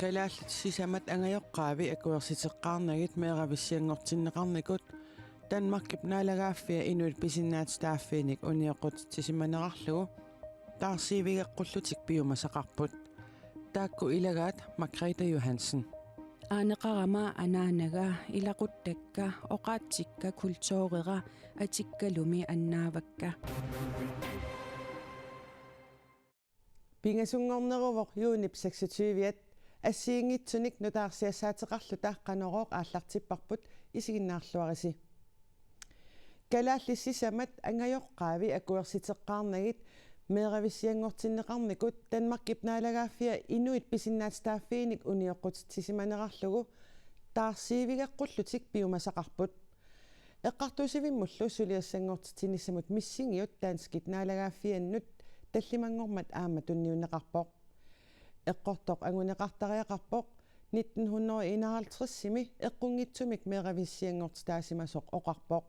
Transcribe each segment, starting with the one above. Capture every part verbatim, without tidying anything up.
Kalaallit sisamat angajoqqaavi akuersiteqqaarnagit meeravissianngortinneqarnikut Danmarkip naalagaaffia inuit pisinnaatitaaffiinik unioqqutitsisimanerarlugu taarsiivigeqqullutik piumasaqarput. Taakku ilagaat Margrethe Johansen. Aaneqarama anaanaga ilaquttakka oqaatsikka kulturera atikkalumi annaavakka. Pingasunngorneruvoq juunip seksogtyviat, assigiinngitsunik nutaarsiassaateqarluta Qanorooq aallartipparput, isiginnaarluarisi. Kalaallit sisamat angajoqqaavi akuersiteqqaarnagit meeravissianngortinneqarnikut Danmarkip naalagaaffia inuit pisinnaatitaaffiinik unioqqutitsisimanerarlugu taarsiivigeqqullutik piumasaqarput. Eqqartuussivimmullu suliassanngortitsinissamut missingiut danskit naalagaaffiannut tallimanngormat aamma tunniunneqarpoq. Eqqortoq anguneqartariaqarpoq, nitten hundrede og enoghalvtredsimi eqqunngitsumik meeravissianngortitaasimasoq oqarpoq.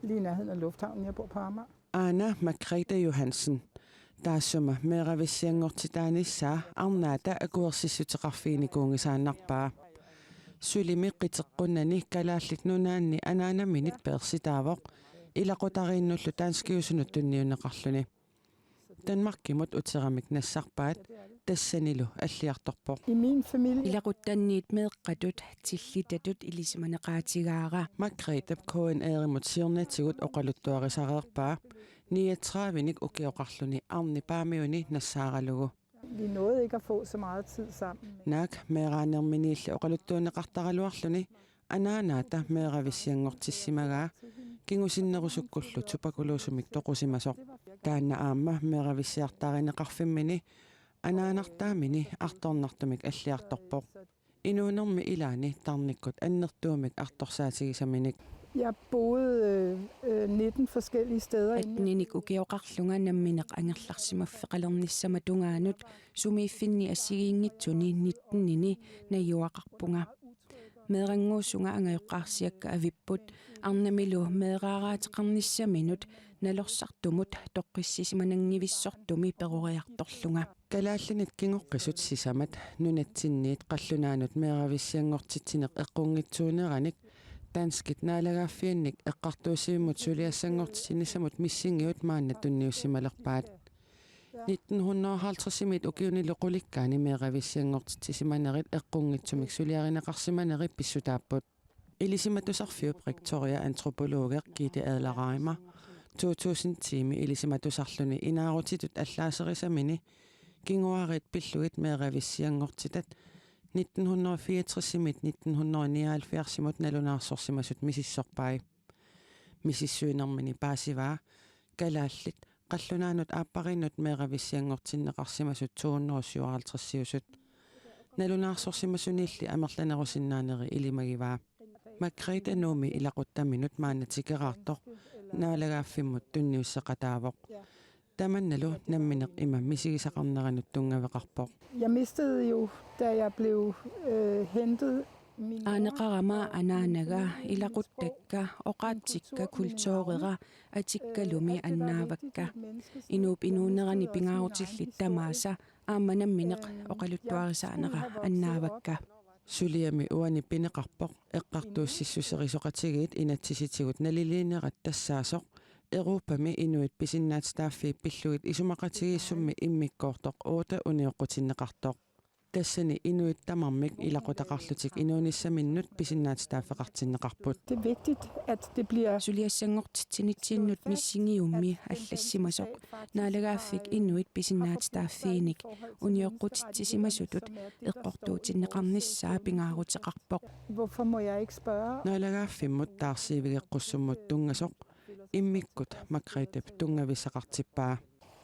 Lige i nærheden af lufthavnen. Jeg bor på Amager. Aana Margrethe Johansen. Taassuma meeravissianngortitaanissaa arnaata akuersissuteqarfiginikuunngisaannarpaa. Sulimi qiteqqunnani Kalaallit Nunaanni anaanaminit peersitaavoq, ilaqutariinnullu danskiusunut tunniunneqarluni. Danmarkimut uteramik nassarpaat, tassanilu alliartorpoq. I min familie. Ilaquttanniit meeqqatut tillitatut ilisimaneqaatigaara. Margrethe K N R-imut siornatigut oqaluttuarisareerpaa, niogtredivenik ukioqarluni arnip aammiuni nassaaralugu. Vi nåede ikke at få så meget tid sammen. Naak meeraanerminiilli oqaluttuunneqartaraluarluni anaanaata meeravissianngortissimagaa, kingusinnerusukkullu tuberkulosumik toqusimasoq. Taanna aamma meeravissiartaarineqarfimmini anaanartaamini artornartumik alliartorpoq. Inuunermi ilaanni tarnikkut annertuumik artorsaatigisaminik. Jeg boede øh, øh, nitten forskellige steder. Attenik ukioqarlunga nammineq angerlarsimaffeqalernissama tungaanut sumiiffinni assigiinngitsuni nittenini najugaqarpunga. Meerannguusunga angajoqqaarsiakka avipput, arnamilu meeraaraateqarnissaminut nalorsartumut toqqissisimananngivissortumi peroriartorlunga. Kalaallinit kingoqqisut sisamat nunatsinniit qallunaanut meeravissianngortitsineq eqqunngitsuuneranik danskit naalagaaffiannik eqqartuussivimmut suliassanngortitsinissamut missingiut maanna tunniussimalerpaat. Nitten hundrede og halvtredsimiit ukiunilu qulikkaani meeravissianngortitsisimanerit eqqunngitsumik suliarineqarsimaneri pissutaapput. Ilisimatusarfiup rektoria antropologi Gitte Adler-Reimer to tusind ti-mi ilisimatusarluni inaarutitut allaaserisamini kinguaariit pillugit meeravissianngortitat nitten hundrede og fireogtres-imiit nitten hundrede og nioghalvfjerds-imut nalunaarsorsimasut misissorpai. Misissuinermini paasivaa kalaallit qallunaanut aappariinnut meeravissianngortinneqarsimasut to hundrede og syvoghalvtreds-iusut. Nalunaarsorsimasuniilli amerlanerusinnaaneri ilimagivaa. Margrethe Nuummi ilaquttaminut maanna tikeraartoq naalagaaffimmut tunniusseqataavoq. Tamannalu nammineq ima misigisaqarneranut tunngaveqarpoq. Jeg mistede jo, da jeg blev øh, hentet. Aaneqarama anaanaga ilaquttakka oqaatsikka kulturera atikkalumi annaavakka. Inuup inuunerani pingaarutillit tamaasa aamma nammineq oqaluttuarisaanera annaavakka. Suliami uani pineqarpoq eqqartuussissuserisoqatigiit inatsisitigut naliliinerat tassaasoq Europami inuit pisinnaatitaaffii pillugit isumaqatigiissummi immikkoortoq otte unioqqutinneqartoq. Tassani inuit tamarmik ilaqutaqarlutik inuunissaminnut pisinnaatitaaffeqartinneqarput. Det er vigtigt, at det bliver. Suliassanngortitsinitsinnut missingiummi allassimasoq naalagaaffik inuit pisinnaatitaaffiinik unioqqutitsisimasutut eqqortuutinneqarnissaa pingaaruteqarpoq. Hvorfor må jeg ikke spørge? Naalagaaffimmut taarsiivigeqqussummut tunngasoq immikkut Margrethep tunngavissaqartippaa.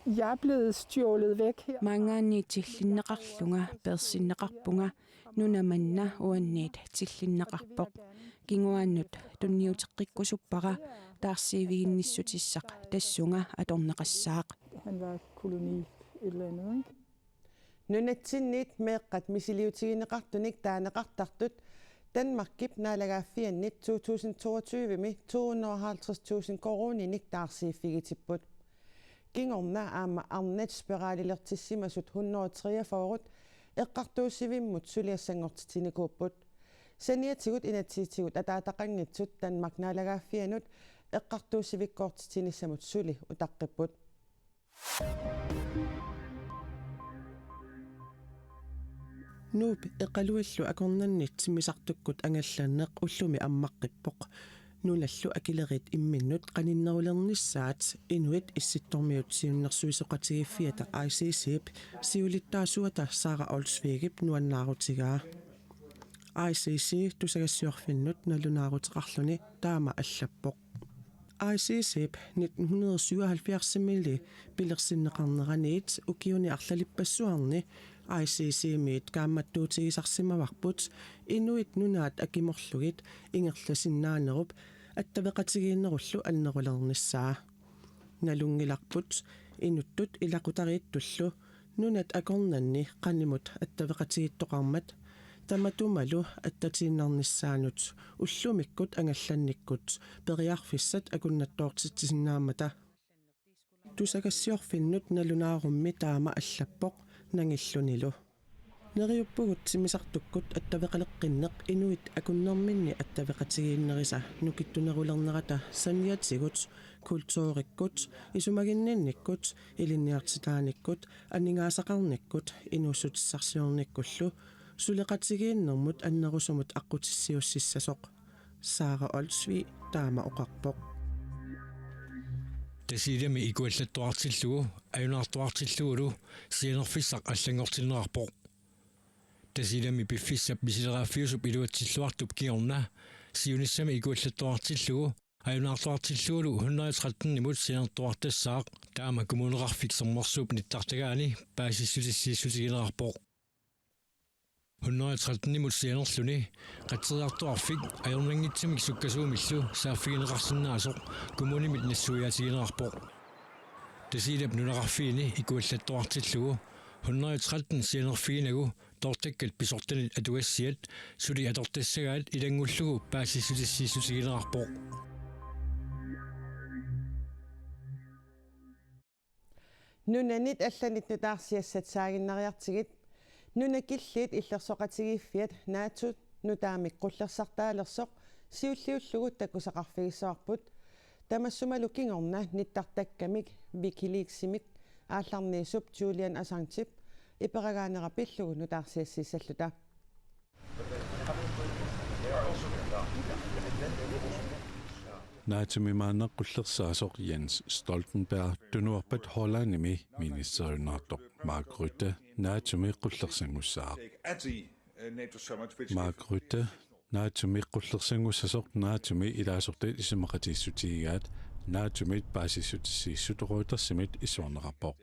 Jeg er blevet stjålet væk her. Maanngaanniit tillinneqarlunga peersinneqarpunga, nuna manna uanniit tillinneqarpoq. Kinguaannut tunniuteqqikkusuppara taarsiiviginnissutissaq tassunga atorneqassaaq. Han var koloni et eller andet, ikke? Nunatsinniit meeqqat misiliutigineqartunik taaneqartartut Danmarkip naalagaaffiannit to tusind toogtyve-mi to hundrede og halvtreds tusind koruuninik taarsiiffigitipput. Kingorna aamma arnat spiralilertissimasut hundrede og treogfyrre Eqqartuussivimmut suli assanngortitsinikuupput. Saniatigut inatsisitigut ataataqanngitsut Danmarkip naalagaaffianut eqqartuussivikkoortitsinissamut suli utaqqipput. Nuup Eqaluillu akornanni timmisartukkut angallanneq ullumi ammaqqippoq. Nunallu akileriit imminnut qaninnerulernissaat Inuit Issittormiut siunnersuisoqatigiiffiata I C C-p siulittaasuata Sara Olsvigip nuannaarutigaa. I C C tusagassiorfinnut nalunaaruteqarluni taama allappoq. I C C-p nitten hundrede syvoghalvfjerds-imili pilersinneqarneraniit ukiuni arlalippassuarni I C C-miit kaammattuutigisarsimavarput Inuit Nunaat akimorlugit ingerlasinnaanerup attaveqatigiinnerullu annerulernissaa. Nalunngilarput inuttut ilaqutariittullu nunat akornanni qanimut attaveqatigiittoqarmat tamatumalu attatiinnarnissaanut ullumikkut angallannikkut periarfissat akunnattoortitsisinnaammata. Tusagassiorfinnut nalunaarummi taama allappoq nangillunilu. Neriuppugut timmisartukkut attaveqaleqqinneq inuit akunnerminni attaveqatigiinnerisa nukittunerulernerata saniatigut kulturikkut, isumaginninnikkut, ilinniartitaanikkut, aningaasaqarnikkut, inuussutissarsiornikkullu suleqatigiinnermut annerusumut aqqutissiuussissasoq. Sara Olsvig taama oqarpoq. Tasiilami ikuallattoqartillugu, ajunaartoqartillugulu sianerfissaq allanngortinneqarpoq. Tasiilami piffissap misileraaffiusup iluatsilluartup kingorna siunissami ikuallattoqartillugu, ajunaartoqartillugulu hundrede tretten-imut sianertoqartassaaq, taama Kommuneqarfik Sermersuup nittartagaani paasissutissiissutigineqarpoq. Hundrede tretten-imut sianerluni qatseriartoqarfik ajornanngitsumik sukkasuumillu saaffigineqarsinnaasoq kommunimit nassuiaatigineqarpoq. Tasiilap nunaqarfiini ikuallattoqartillugu hundrede tretten sianerfiginagu toortakkat pisortanit atugassiat suli atortassagaat ilanngullugu paasissutissiissutigineqarpoq. Nunanit allanit nutaarsiassat saaginnariartigit. Nunat killiit illersoqatigiiffiat NATO nutaamik qullersartaalersoq siulliullugu takusaqarfigissavarput. Tamassumalu kingorna nittartakkamik Wikileaksimik aallarniisup Julian Assangeip iperagaanera pillugu nutaarsiassiissalluta. NATO-mi maanna qullersaasoq Jens Stoltenberg tunuarpat Hollandimi ministeriunnaartoq Mark Rutte NATO-mi qullersanngussaaq. Mark Rutte NATO-mi qullersanngussasoq NATO-mi ilaasortat isumaqatigiissutigigaat NATO-mit paasissutissiissut Reutersimit issuarneqarpoq.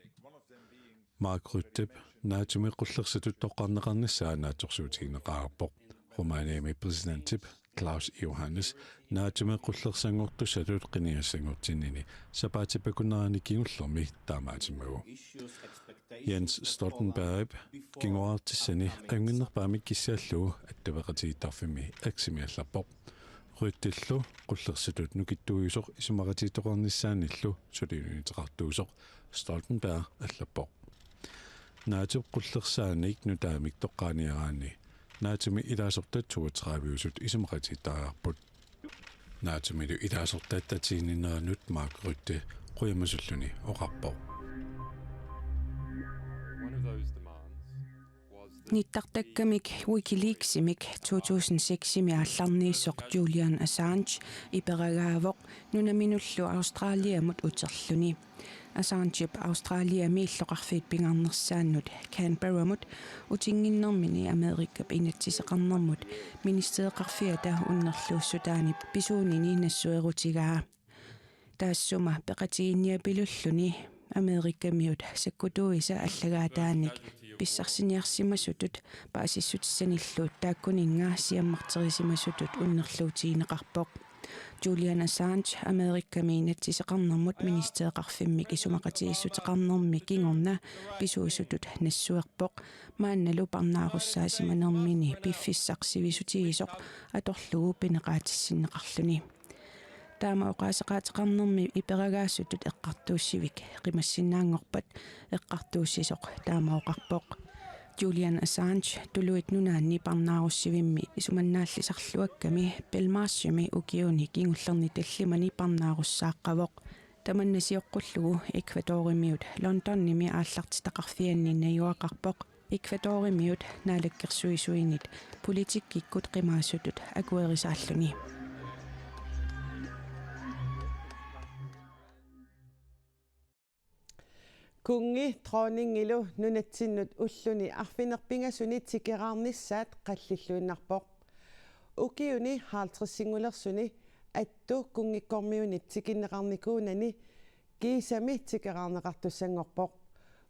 Mark Ruttep NATO-mi qullersatut toqqarneqarnissaa naatsorsuutigineqareerpoq. Rumæniami præsidentip Klaus Iohannis NATO-mi qullersanngortussatut qinigassanngortinnini sapaatip akunnerani kingullermi taamaattimmagu. Jens Stoltenbergip kingoraartissani ajunnginnerpaamik kissaallugu attaveqatigiittarfimmi X-imi allappoq. Ruttellu qullersatut nukittuujusoq isumaqatigiittoqarnissaanillu suliniuteqartuusoq Stoltenberg allappoq. NATO-p qullersaanik nutaamik toqqaaniaraanni NATO-mi ilaasortat toogtredive-usut isumaqatigiittariaqarput. NATO-milu ilaasortat tatiginninneranut Mark Rutte qujamasulluni oqarpoq. Nittartakkamik Wikileaksimik to tusind seks-imi aallarniisoq Julian Assange iperagaavoq nunaminullu Australiamut uterluni. Assangep Australiami illoqarfiit pingaarnersaannut Canberramut utinnginnermini Amerikap inatsiseqarnermut ministereqarfiata unnerluussutaani pisuunini nassuerutigaa. Taassuma peqatigiinniapilulluni Amerikamiut sakkutuisa allagaataanik pissarsiniarsimasutut paasissutissanillu taakkuninnga siammarterisimasutut unnerluutigineqarpoq. Julian Assange Amerikami inatsiseqarnermut ministereqarfimmik isumaqatigiissuteqarnermi kingorna pisuusutut nassuerpoq, maannalu parnaarussaasimanermini piffissaq sivisutigisoq atorlugu pineqaatissinneqarluni. Taama oqaaseqaateqarnermi iperagaasutut eqqartuussivik qimassinnaanngorpat eqqartuussisoq taama oqarpoq. Julian Assange Tuluit Nunaanni parnaarussivimmi isumannaallisarluakkami Belmarchemi ukiuni kingullerni tallimani parnaarussaaqqavoq. Tamanna sioqqullugu Ecuadorimiut Londonimi aallartitaqarfianni najugaqarpoq. Ecuadorimiut naalakkersuisuinit politikkikkut qimaasutut akuerisaalluni. Kunngi dronningilu nunatsinnut ulluni arfineq-pingasuni tikeraarnissaat qallilluinnarpoq. Ukiuni halvtredsinngulersuni attu kunngikkormiunit tikinneqarnikuunani kiisami tikeraarneqartussanngorpoq.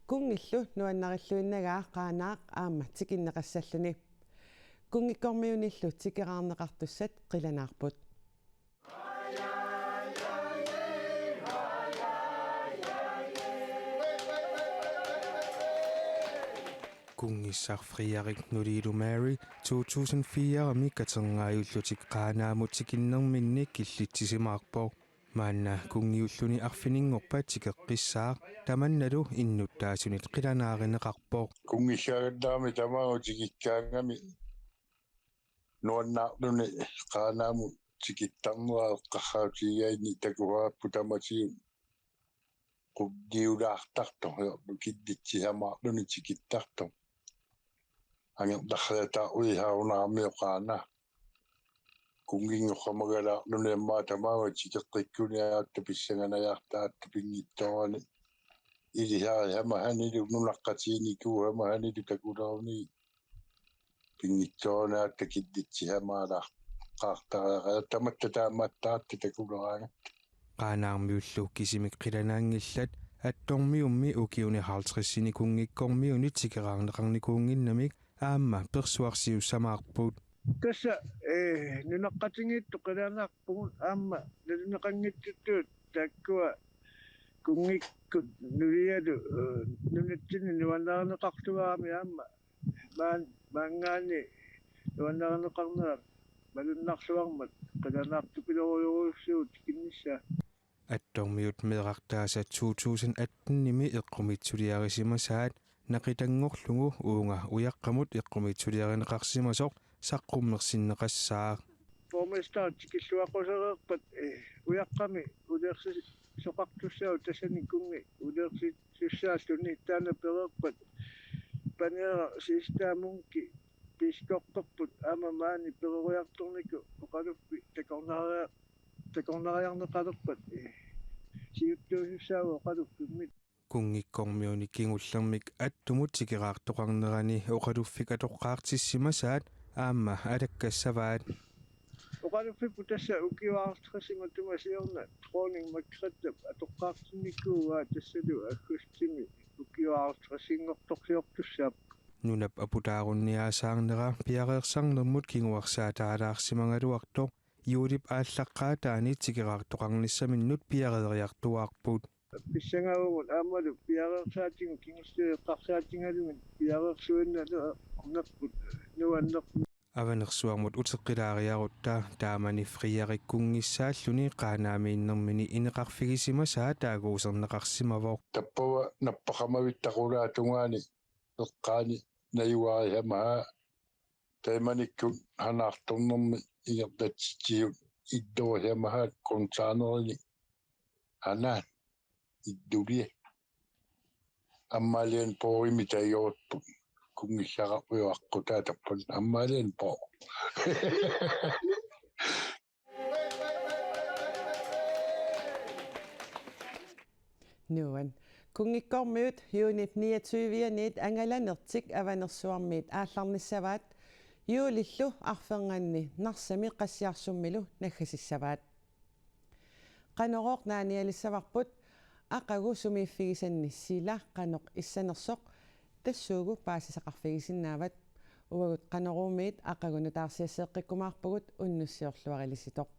Kunngillu nuannarilluinnagaa Qaanaaq aamma tikinneqassalluni. Kunngikkormiunillu tikeraarneqartussat qilanaarput. Kunngissaq Frederik nuliilu Mary to tusind fire-mi katernaajullutik Qaanaamut tikinnerminni killitsisimaarpoq. Maanna kunngiulluni arfininngorpat tikeqqissaaq, tamannalu innuttaasunit qilanaarineqarpoq. Kunngissaagallaarmi tamaanga tikikkaangami nuannaarluni Qaanaamut tikittarnera eqqarsaatigigaanni takusarput tamatigut qulliulaartartoq, killitsisamaarluni tikittartoq. Angerlarsiataarui haunarmioqaana. Kunnginngorsamagalaarluni aamma tamaanga tikeqqikkuni aatsaat pissanganajaartaat pinngitsoorani ilisarisamahanilu nunaqqatiginikuusamahanilu takuleruni pinngitsoorani aatsaat killitsisamaalaartariaqaat tamatta taamaattaarta takuleraangatta. Qaanaarmiullu kisimik qilanaanngillat Attormiummi ukiuni halvtredsini kunngikkormiunit tikeraarneqarnikuunnginnamik aamma persuarsiussamaarput. Tassa, eh, nunaqqatigiittut qilanaarpugut aamma nalineqanngitsutut taakkua kunngikkut nulialu, eh, nunatsinni nuannarineqarluarami aamma maan-, maanngaanniit nuannarineqarnera malunnarsuarmat qilanaartupilorujorujussuu tikinnissaa. Attormiut meerartaasa to tusind atten-imi eqqumiitsuliarisimasaat naqitanngorlugu uunga ujaqqamut eqqumiitsuliarineqarsimasoq saqqummersinneqassaaq. Borgmester tikilluaqqusereerpat, eh, ujaqqami uleersisoqartussaavoq tassani kunngi uleersisussaalluni taanna pereerpat Paneeraq Siegstad Munch biskopperput aamma maani peroriartorniku oqaluffi takornariar-, takornariarneqalerpat, eh, siuttuusussaavoq oqaluffimmit. Kunngikkormiuni kingullermik Attumut tikeraartoqarnerani oqaluffik atoqqaartissimasaat aamma alakkassavaat. Oqaluffipput tassa ukiut halvtredsit matuma siorna dronning Margrethe atoqqaartinnikuuaa tassalu aggustimi ukiut halvtredsinngortorsiortussaapput. Nunap aputaarunniaasaarnera piareersarnermut kinguarsaataalaarsimagaluartoq juulip aallaqqaataani tikeraartoqarnissaminnut piareeriartuaarput. Pissangaagut aammalu piareersaatigut kingulliit eqqarsaatigalugit piareersuinnalernerput nuannerpoq. Avanersuarmut uteqqilaariarutta taamani Frederik kunngissaalluni Qaanaamiinnermini ineqarfigisimasaa taaguuserneqarsimavoq. Tappava nappaqamavitta qulaatungaani eqqaani najugarisamasaa taamanikkut hanaartornermi ingerlatsitsigut illurisamasaat koncernerini anaat illulia. Amalienborgimi taagorput kunngissaqarpoq aqqutaa tappavani Amalienborg. Nuan. Kunngikkormiut juunip niogtyve-aniit angalanertik Avanersuarmiit aallarnissavaat. Juulillu arfernanni Narsami Qassiarsummilu naggasissavaat. Qanorooq naanialissavarput, aqagu sumiiffigisanni sila qanoq issanersoq tassuugu paasisaqarfigisinnaavat. Uagut Qanoruumiit aqagu nutaarsiasseeqqikkumaarpugut, unnussiorluarilisitoq.